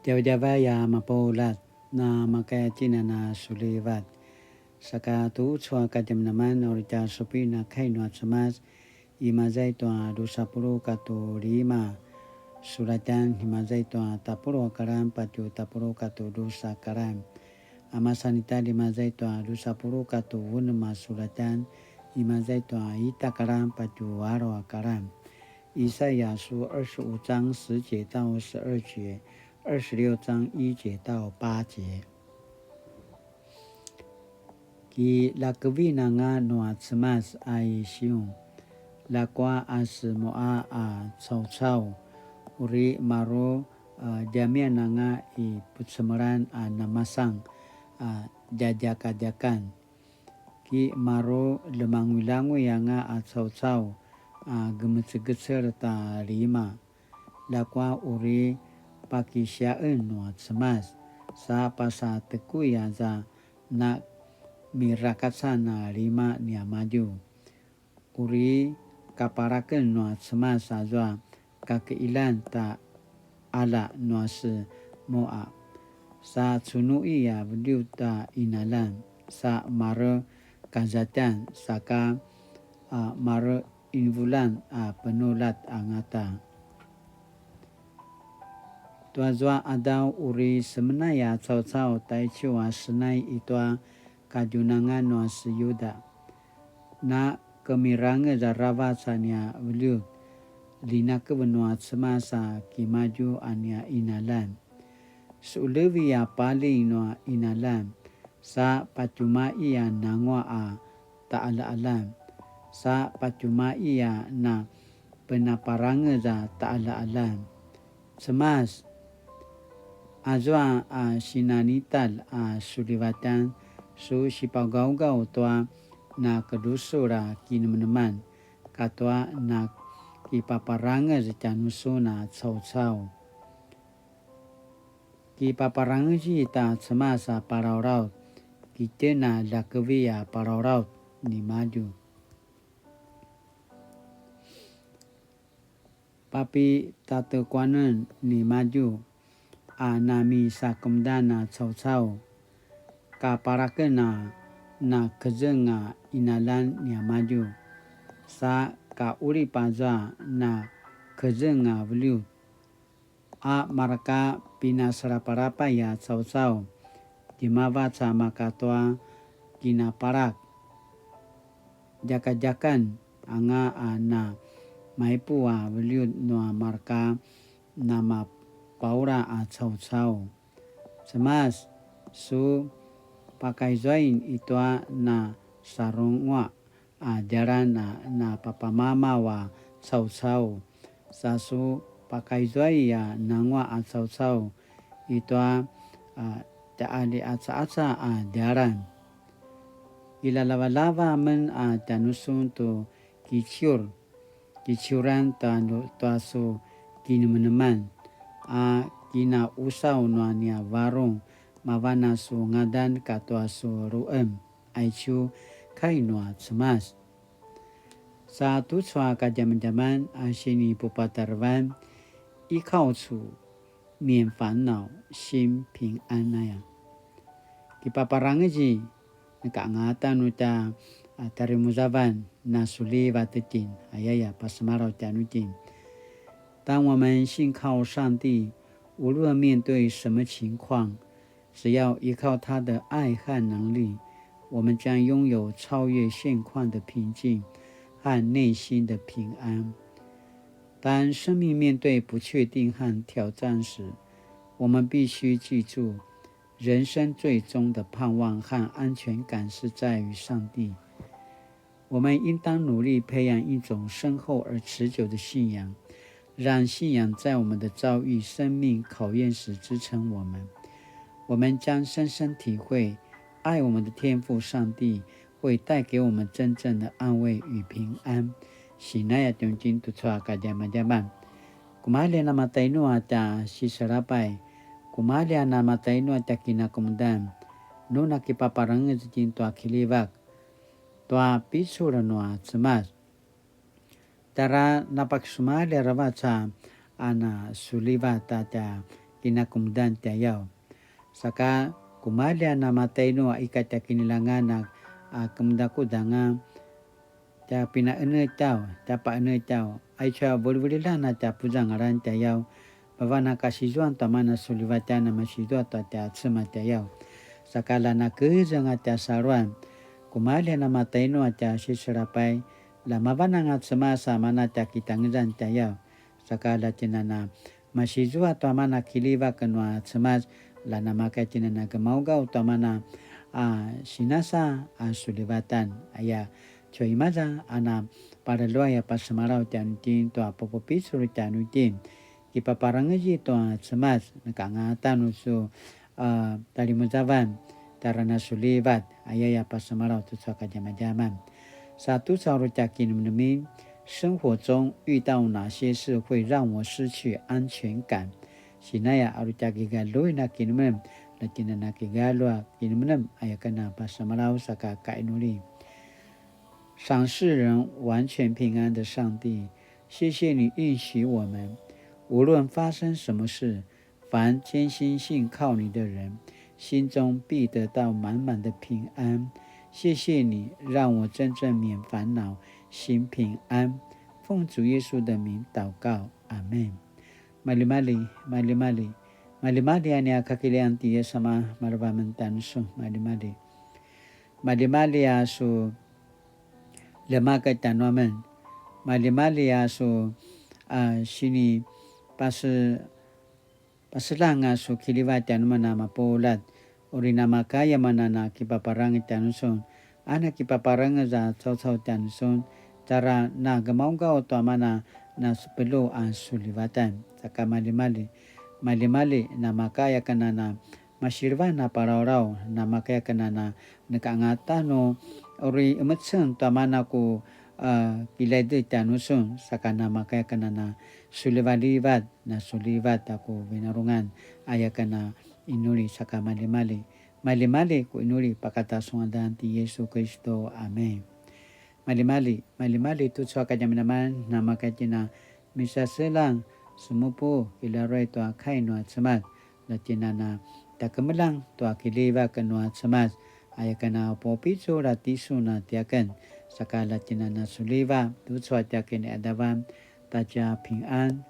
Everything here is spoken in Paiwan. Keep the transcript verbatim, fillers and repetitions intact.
Djavadjavay a mapuljat, na makaya tjinan a sulivat. Saka tucu a kadjamadjaman uri tja supin a kai nua Cemas, imaza i tua dusa puluq katua lima sulatjan, imaza i tua tapuluq a kalan patju tapuluq katua dusa kalan. A masan ita imaza i tua dusa puluq katua unem a sulatjan, imaza i tua ita kalan patju alu a kalan. 以赛亚书二十五章十节到十二节，二十六章一节到八节。Kilakevin anga nua Cemas a i Siun, ljakua a semu'a a caucau, uri maru, a, djamian anga i pucemelan a namasan a djadjakadjakan. Ki maru lemanguilanguy anga a caucau a gemecegecel ta lima, ljakua uri pakisia'en nua Cemas, sa pasatekuy aza na mirakacan a lima niamadju. Uri kaparaken nua Cemas azua kakiilan ta ala nua semu'a, sa cunu'i a veliut ta inalan, sa mare kazatjan, saka, a, mare invulan a penulat angata. Tua zua adaw uri semenay a caucau taicu a senay i tua kadjunangan nua se Yuda. Na kemirangez aravac a nia veliut, linakev nua Cemas a kimadju a nia inalan. Su'levi a paling nua inalan, sa patjuma'i a nangua a ta'ala'alan, sa patjuma'i a na penaparangez a ta'ala'alan. Cemas, azua a sinanitalj a sulivatan su sipagawgaw tua na kedusul a kinemeneman katua na kipaparangez tjanusun a caucau. Kipaparangezi ta Cemas a palalaut, kitjen a ljakevi a palalaut nimadju. Papitatekuanen nimadju a namisakemedan a caucau, kaparaken a nakezeng a inalan niamadju, sa ka'ulip azua nakezeng a veliut, a mareka pinasalapalapay a caucau, djemavac a maka tua kinaparak, djakadjakan anga a na maipu a veliut nua mareka namapaula a caucau. Cemas, su pakaizuain i tua na sarungua a djalan a na papamamaw a caucau, sa su pakaizuai a nangua a caucau i tua, a, tja'ali'aca'aca a djalan. Kilalavalava amen a tjanusun tu kiciur, kiciuran ta nu-, tua su kinemeneman, a kina'usaw nua nia varung, mavan a su ngadan katua su ru'em, aicu kai nua Cemas. Sa tucu a kadjamadjaman a sinipupatarevan, 依靠主，免烦恼，心平安 aya. Kipaparangezi, neka angata nu tja, a, tarimuzavan, na sulivat itjen, ayaya, pasemalaw tjanuitjen. 当我们信靠上帝，无论面对什么情况，只要依靠他的爱和能力，我们将拥有超越现况的平静和内心的平安。当生命面对不确定和挑战时，我们必须记住，人生最终的盼望和安全感是在于上帝。我们应当努力培养一种深厚而持久的信仰，让信仰在我们的遭遇生命考验时支撑我们。我们将深深体会，爱我们的天父上帝会带给我们真正的安慰与平安。Sinaya tjunutjun tucu a kadjamadjaman. Kumalji namatainu a tja siselapay, kumalji namatainu a tja kinakemudan, nu nakipaparangez itjen tua kiljivak, tua picul nua Cemas. Tjara napakisumalji aravac a na sulivat a tja kinakemudan tjayaw. Saka kumalji a namatainu a ika tja kinilangan a, a kemudakudanga, tja pinaenetjaw, tja paenetjaw, aicu a veliveliljan a tja puzangalan tjayaw, mavan a kasizuan tua mana sulivatjan a masizua tua tja Cemas tjayaw. Saka la nakezeng a tja saluan, kumalji a namatainu a tja siselapay, la mavan anga Cemas a mana tja kitangezan tjayaw. Saka la tjinana masizua tua mana kiljivak nua Cemas, la namakaya tjinana gemaugaw tua mana a sinasa a sulivatan. Aya, cuay maza a na palaluay a pasemalaw tjanuitjen tua pupupicul tjanuitjen. Kipaparangezi tua Cemas, neka angata nu su a, talimuzavan, tjara na sulivat, ayaya pasemalaw tucu a kadjamadjaman. Sa tucu a uri tja kinemenemen, 生活中遇到哪些事会让我失去安全感？Sinaya a uri tja kigaluin a kinemenem, la tjinana kigalu a kinemenem, aya ken a pasemalaw saka kainuli. 赏赐人完全平安的上帝，谢谢你应许我们，无论发生什么事，凡坚心信靠你的人，心中必得到满满的平安。谢谢你，让我真正免烦恼，心平安。奉主耶稣的名祷告，阿门。Malimali, malimali, malimali a nia kakilian ti Yesu ama, maleva mentan su, malimali. Malimali a su lemak tjanuamen. Malimali a su, a, sini pase-, paselang a su kiljivak tjanuamen a mapuljat. Uri namakaya mana na kipaparangez tjanusun. A na kipaparangez a caucau tjanusun. Tjara na gemaugaw tua mana na sepelu a sulivatan. Saka malimali. Malimali namakaya ken a na masilevan a palawlaw, namakaya ken a na neka angata nu uri emeceng tua mana ku, a, kilaide tjanusun, saka namakaya ken a na sulivalivat, na sulivat a ku vinarungan, aya ken a inuli saka malimali. Malimali ku inuli pakata su ngadan ti Yesu Kristo. Amen. Malimali, malimali tucu a kadjamadjaman, namakaya tjina misaselang, semupu, kilaruay tua kai nua Cemas, la tjinana tja kemeljang tua kiljivak nua Cemas, aya ken a pupicul a tisun a tiaken, saka la tjinana suliva, tucu a tiaken i adavan, ta tja pingan,